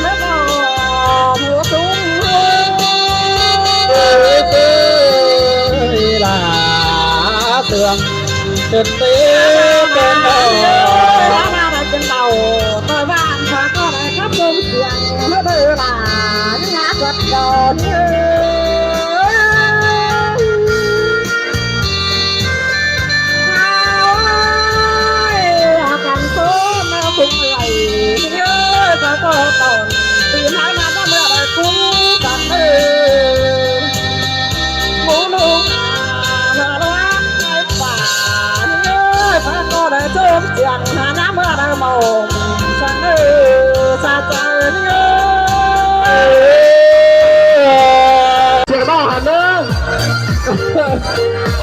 ແລ້ວກໍຜູ້ສູງອາຍຸເອີຍ ລາເຊື່ອງເປັນເຕັມເອົາ ເອີຍ ລາມາໄດ້ເປັນເບົາ ແຕ່ວ່າຂ້າກໍໄດ້ຂັບລົມສຽງເດີຫຼານ ຍາກກັດດອນເອີຍ. ເຮົາກັນໂຕມາຄົງໄຫຼ ເອີ ກະກໍຕອນປີໃໝ່ມານຳເມືອໄດ້ກຸ້ມກັນເອີ ໝູລຸງມາລະວັງໃນປ່າ ເອີ ພະກໍໄດ້ໂຈມຈຽງ ຫານຳເມືອໄດ້ໝົງ ສັງເອີ ສະເຈີ ເອີ ສຽງເບົາຫັ້ນເດີ.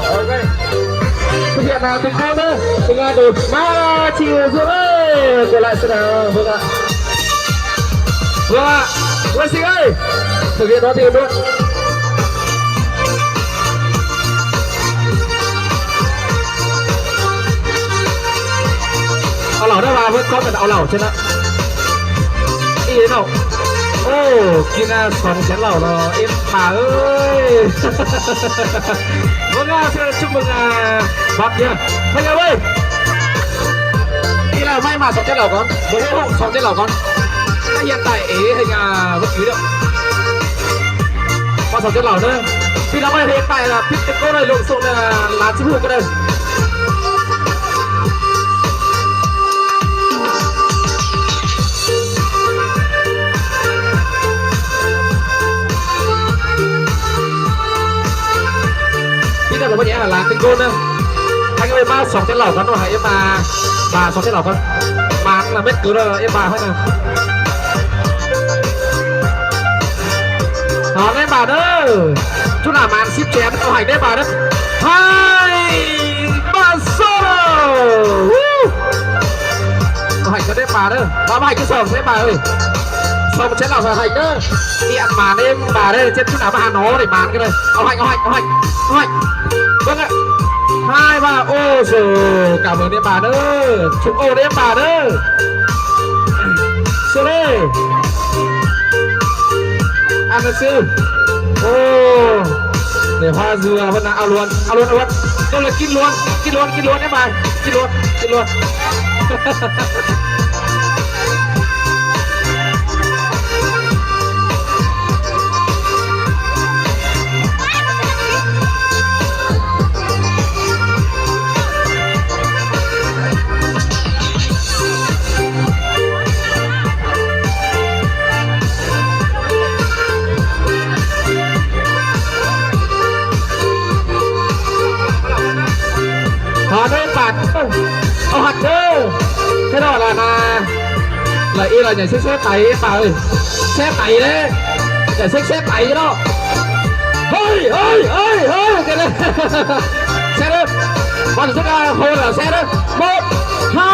ໂອເຄ ເພຍນາຕິໂກເດີ ເພຍນາດູ ມາຊິວຊູເອີຍ ກົດໄລສະເດີເພິ່ນອະ ເພື່ອວ່າຊິເອີຍ ເພຍນາຕິໂກ ເອົາເຫຼົ້າໄດ້ວ່າເພິ່ນກໍເປັນເອົາເຫຼົ້າຊະນະ ອີເນາະ ໂອ້ ກິນນະສອງແສນເຫຼົ້າເນາະ ເອັມປາເອີຍ ເບິ່ງອາເຊີນຈຸບເບິ່ງອາບັກເຍ ພະຍາເວີຍ ອີລະໄມ້ມາສອງແສນເຫຼົ້າກ່ອນ ເບິ່ງສອງແສນເຫຼົ້າກ່ອນ ອາຮຽນຕາຍເອ ພະຍາເວີຍ ມາສອງແສນເຫຼົ້າເດີ ພີ່ນ້ອງເອີຍ ເຮັດໄປລະ ພິດຕະໂກນໃຫ້ລົງສົ່ງນະ ຫຼານຊິຮູ້ກໍໄດ້. ພີ່ນ້ອງເອີຍ ມາສອງແສນເຫຼົ້າກ່ອນເນາະ ໃຫ້ເອັມມາ ມາສອງແສນເຫຼົ້າກ່ອນ ມານະ ເມັດເກີນເອີ ເອັມມາໃຫ້ນະ. ເອົາໄດ້ບາດເດີ ຈຸລາມານສິບແສນ ເອົາໃຫ້ໄດ້ບາດເດີ ໃຫ້ບາໂຊໂລ ເອົາໃຫ້ກໍໄດ້ບາດເດີ ມາໃຫ້ຄືສອງໄດ້ບາດເອີຍ ສອງແສນເອົາໃຫ້ເດີ ອີອັນມາເດ້ ມາເດ້ ເຈັດຈຸລາມາຫາໜໍໄດ້ມານກໍໄດ້ ເອົາໃຫ້ ເອົາໃຫ້ ເອົາໃຫ້ ເອົາໃຫ້ ເບິ່ງອະ ໃຫ້ບາໂອໂຊ ກາເມືອໄດ້ບາດເດີ ຊຸກໂອໄດ້ບາດເດີ. ສະເລ ອັນນະຊື່ ໂອ້ ເດພາເສືອເພິ່ນນະ ເອົາລວນ ເອົາລວນ ເອົາລວນ ເຈົ້າລະກິນລວນ ກິນລວນ ກິນລວນໄດ້ບາ ກິນລວນ ກິນລວນ. ຂໍເດີປາດ ເອົາຫັດເດີ ແຄ່ນັ້ນລະນາ ລະເອລະ ຢ່າເຊັກແຊໄຕປາເອີຍ ແຊໄຕເດ້ ຢ່າເຊັກແຊໄຕເນາະ ເຮີ້ຍ ເຮີ້ຍ ເຮີ້ຍ ເຮີ້ຍ ແຊເດີ ບາດສຸດອາໂຄນລະ ແຊເດີ ໝົດ ຫ້າ.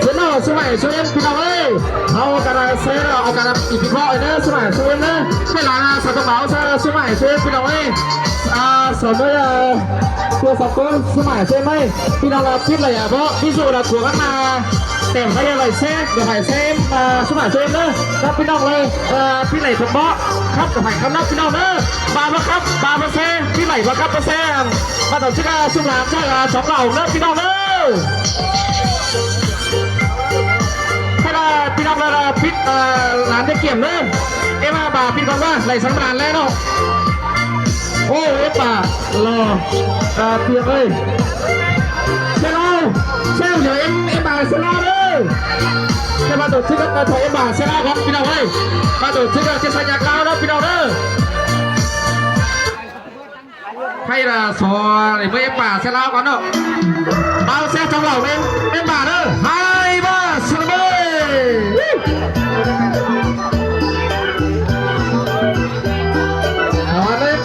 ເຊີນເນາະ ຊຸມໃໝ່ຊຸມເອັມ ພີ່ນ້ອງເອີຍ ເຮົາກະໄດ້ເຊີນເນາະ ເອົາກະໄດ້ອີກຮອບໜຶ່ງເດີ ຊຸມໃໝ່ຊຸມເອັມເດີ ເວລາສາວຕົງເບົາ ຊຸມໃໝ່ຊຸມເອັມ ພີ່ນ້ອງເອີຍ ອາ ສອງມື້ ເພື່ອສອງຄົນ ຊຸມໃໝ່ຊຸມເອັມເອີຍ ພີ່ນ້ອງລາວ ປິດໄລຍະເບາະ ມີສຸລາຄົວກັນມາ ແຕ່ໃຜຢາກໄດ້ແຊ ຢາກໃຫ້ແຊ ອາ ຊຸມໃໝ່ຊຸມເອັມເດີ ກັບພີ່ນ້ອງເລີຍ ເອີ ປິດໄລຍະເບາະ ຄັບກັບໃຜຄັບນຳ ພີ່ນ້ອງເດີ ບາດບໍ່ຄັບ ບາດບໍ່ແຊ ປີໃໝ່ບໍ່ຄັບບໍ່ແຊ ມາຕໍ່ຊິກາຊຸມຫຼານຊາຍລາວສອງເຫຼົ່າເດີພີ່ນ້ອງເດີ ໃຫ້ລາພີ່ນ້ອງລາປິດ ເອີ ຫຼານໄດ້ກຽມເດີ ເອມາບາດປິດກ່ອນວ່າໄລ່ສັນບານແລ້ວເນາະ ໂອ້ ເອປາລໍ ຕາຕຽມເອີຍ. ເຊລາວ ເຊລາວ ເດີ ເອັມ ເອັມບາເຊລາວເດີ ແຕ່ວ່າໂດດຊຶກກັບເອີ ເອັມບາເຊລາວກັນພີ່ນ້ອງເອີຍ ມາໂດດຊຶກກັບເຈັດສາຍຍາງລາວເດີພີ່ນ້ອງເດີ ໃຫ້ລະຊອນເມືອເອັມບາເຊລາວກ່ອນເນາະ ເບົາແຊຈອງເຫຼົ່າເອັມ ເອັມບາເດີ ໃຫ້ມາສະເລີ ເອົາເລີຍ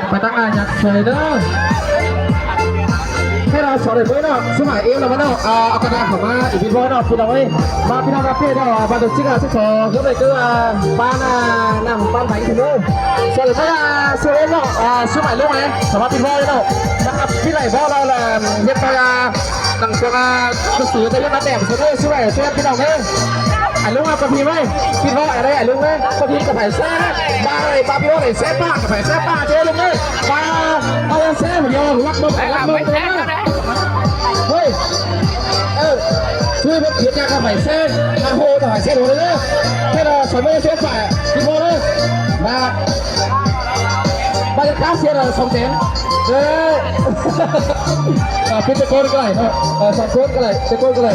ໄປທາງອາຍັກເຊີຍເດີ ໃຫ້ລະຊອນເດີເນາະ ສະໄໝເອວລະມາເນາະ ອ່າ ເອົາກະດານເຂົ້າມາອີກເລີຍເນາະ ພີ່ນ້ອງເອີຍ ມາພີ່ນ້ອງມາເພດອກ ບາດເຈັດສິບເອັດ ສິບສອງ ຄືໄປຄືວ່າ ປານ ອ່າ ນ້ຳປານໄປເດີ ສ່ວນເວລາ ສ່ວນເນາະ ອ່າ ສະໄໝລົງເລີຍ ສາມາດປິດວໍເນາະ ມາປິດໄດ້ບໍ່ລະ ເຮັດໄປ ອ່າ ຕັ້ງຕົວ ອ່າ ໜັງສືໄປເຮັດມາແຕ້ມເດີ ຊ່ວຍ ຊ່ວຍພີ່ນ້ອງເດີ ອາລຸງເອົາກະພີໄວ້ ຄິດວ່າອະໄລອາລຸງເອີຍ ກະພີກະໄປແຊບ ບາໄລບາພີ່ນ້ອງໄດ້ແຊບປາກກະໄປແຊບປາກເດີລຸງເອີຍ ປາ ປາແຊບດຽວລັກເບິ່ງລັກເບິ່ງ ເຮີ້ຍ ເອີ ຊ່ວຍເພິ່ນເຮັດຫຍັງກະໄປແຊບ ອາໂຫກະໄປແຊບເດີ ແຕ່ລະສອງມື້ແຊບປາກ ກິນບໍ່ເດີ ມາ ບາດຈະຄາເສຍລະສອງແສນ ເອີ ອ່າ ເປັນຕະໂກນກໍໄດ້ເນາະ ເອີ ສອງຄົນກໍໄດ້ ຕະໂກນກໍໄດ້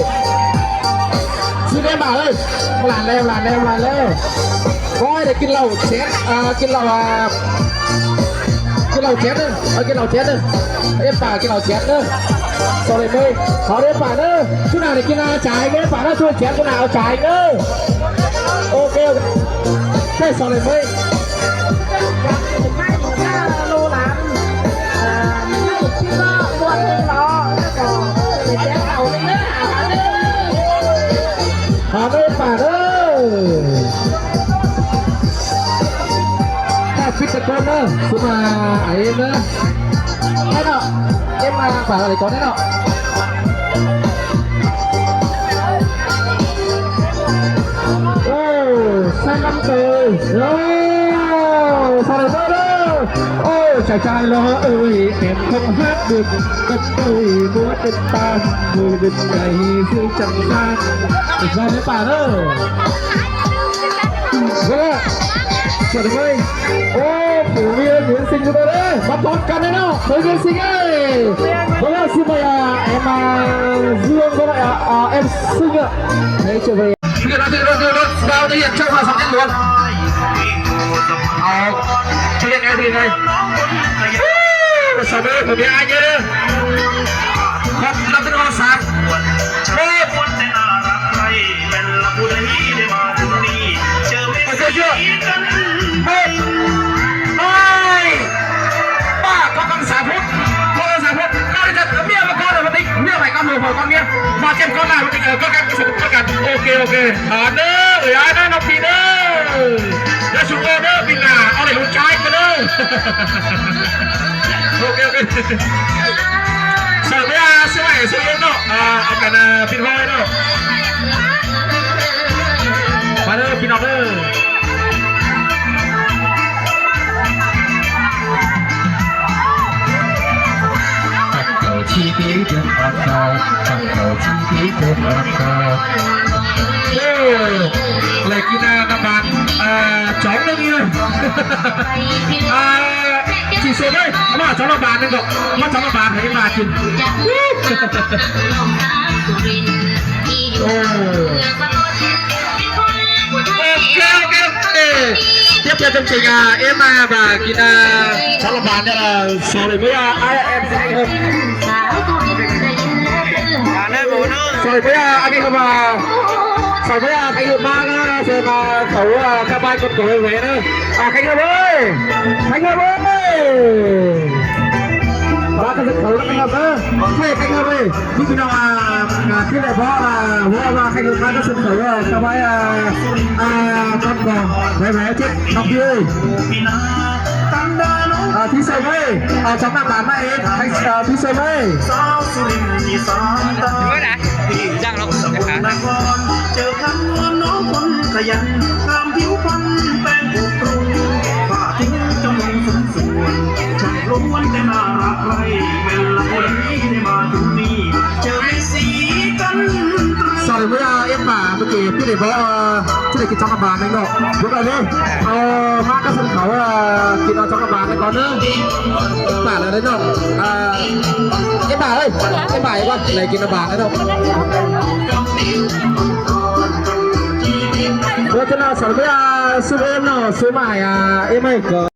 ຊິໄດ້ມາເລີຍ ຫຼານແລ້ວ ຫຼານແລ້ວ ຫຼານແລ້ວ ໂອ້ຍ ໄດ້ກິນເຫຼົ້າແຈກ ອ່າ ກິນເຫຼົ້າ ອ່າ ກິນເຫຼົ້າແຈກເດີ ເອົາກິນເຫຼົ້າແຈກເດີ ເອັມປາກິນເຫຼົ້າແຈກເດີ ຊໍເລີຍເມີຍ ເອົາເດີປາເດີ ຊຸນາໄດ້ກິນອາຈາຍເດີປາເດີ ຊຸນແຈກ ຊຸນາເອົາຈາຍເດີ ໂອເຄ ໂອເຄ ຊໍເລີຍເມີຍ ຫາເດີປາເດີ ແຕ່ປິດຕະໂກນເດີ ຊຸມາ ອາເອັມເດີ ແນ່ເນາະ ເອັມມາປາໄປກ່ອນແນ່ເນາະ ໂອ້ ໃສ່ນ້ຳເຕີຍ ໂອ້ ສະເລີຍເດີ ໂອ້ ຈາຍ ຈາຍ ລໍເອີຍ ແອບຄົບຮັກດຶກ ກັບເອີຍ ບົວເຕັມຕາ ເອີຍ ເດັດໃຈ ຄືຈັງຊາ ໄປຊອຍໃນປ່າເດີ ເດີ ສວຍເວີຍ ໂອ້ ຜູ້ວຽນ ວຽນສິງຢູ່ເດີ ມາພ້ອມກັນເນາະ ເຮີຍ ວຽນສິງເອີຍ ເບິ່ງວ່າຊິມາ ເອັມ ມາເຊື່ອງເບິ່ງ ເອັມ ເອັມ ຊິງເອີຍ ໃນເຈເວ ເອົາເຮັດໄງ ເຮັດໄງ ສະເບີ ຜົມຢາກອາຍເດີ ຂອບຄຸນລະເປັນຮອດສາມ ໂອ້ ໂອເຄ ເຊື່ອ ໂອ້ຍ ປ້າ ຂໍຄຳສາພຸດ ຂໍຄຳສາພຸດ ການຈັດເມຍມາກ່ອນລະ ມາຕິ ເມຍໄປກ່ອນ ເມຍໄປກ່ອນ ເມຍ ບາດເຈັບກ່ອນລະ ເອີ ກໍກັນ ກໍກັນ ໂອເຄ ໂອເຄ ອາເດີ ອາເດີ ນ້ອງພີເດີ ຢ່າຊຸໂກເດີ ປີໜ້າ ເອົາໄດ້ລູກຊາຍກັນເດີ ໂອເຄ ໂອເຄ ສວຍເດີ ສວຍ ສວຍເນາະ ອ່າ ເອົາກັນ ອ່າ ປິດຫ້ອຍເນາະ ມາເດີ ພີ່ນ້ອງເດີ ໂອ້ ແລະກິນນ້ຳບານ ອ່າ ຈອກໜຶ່ງຢູ່ ອ່າ ຊິເສຍເລີຍ ມາຈອກນ້ຳບານໜຶ່ງດອກ ມາຈອກນ້ຳບານໃຫ້ມາກິນ ໂອ້ ໂອເຄ ໂອເຄ ໂອເຄ ຈຽບເປັນຈັງຊີ້ກະເອັມມາບາກິນ ອ່າ ສາລະບານເດີ ຊໍເລີຍເມີຍ ອາຍ ເອັມ ຊິເອັດ ຊໍເລີຍເມີຍ ອັນນີ້ຄືວ່າ ຊໍເລີຍເມີຍ ໃຜຄືມານະ ເຊີນມາເຂົ້າ ອ່າ ເຂົ້າບ້ານກົດໂກໄວໆເດີ ອ່າ ໃຜຄືເລີຍ ໃຜຄືເລີຍ ມາກັນເຂົ້າແລ້ວກັນເດີ ໃຜ ໃຜຄືເລີຍ ມີພີ່ນ້ອງ ອ່າ ອ່າ ທີ່ໄດ້ບອກ ອ່າ ເວົ້າວ່າໃຄເດີມາກໍສົນໃຈ ເອີ ສະບາຍ ອ່າ ອ່າ ກ່ອນກ່ອນ ໄວໆ ເຈັບ ນ້ອງພີ່ເອີຍ ອ່າ ທີ່ໃສ່ໄວ້ ອ່າ ຈຳໜ້າຕາມາເອງ ໃຫ້ ອ່າ ທີ່ໃສ່ໄວ້ ເອີນະ ຈັ່ງເນາະ ເຈີຄຳນວນນ້ອງຄົນຂະຫຍັນ ງາມຜິວພັນແປ້ງຜູກລຸງ ຜ້າຖິ້ງຈະມຸງສົມສວນ ຊ່າງລ້ວນແຕ່ໜ້າຮັກໃຄ່ ແມ່ນລະບໍ່ໄດ້ມາຢູ່ນີ້ ເຈີແມ່ສີກັນຕຣາ ສອຍເວລາເອັມປາ ໂອເຄ ທີ່ໄດ້ບອກ ເອີ ທີ່ໄດ້ກິນຈອກກະບານເນາະ ເບິ່ງເອົາເດີ ເອົາມາກະສັນເຂົາ ເອີ ກິນເອົາຈອກກະບານໄວ້ກ່ອນເດີ ປາດແລ້ວເນາະ ເອີ ເອັມບາເອີຍ ເອັມບາວ່າໄດ້ກິນຈອກກະບານເນາະ ໂຄສະນາສັນຍາ ຊຸມເອັມເນາະ ຊຸມອ້າຍ ເອັມໄອກໍ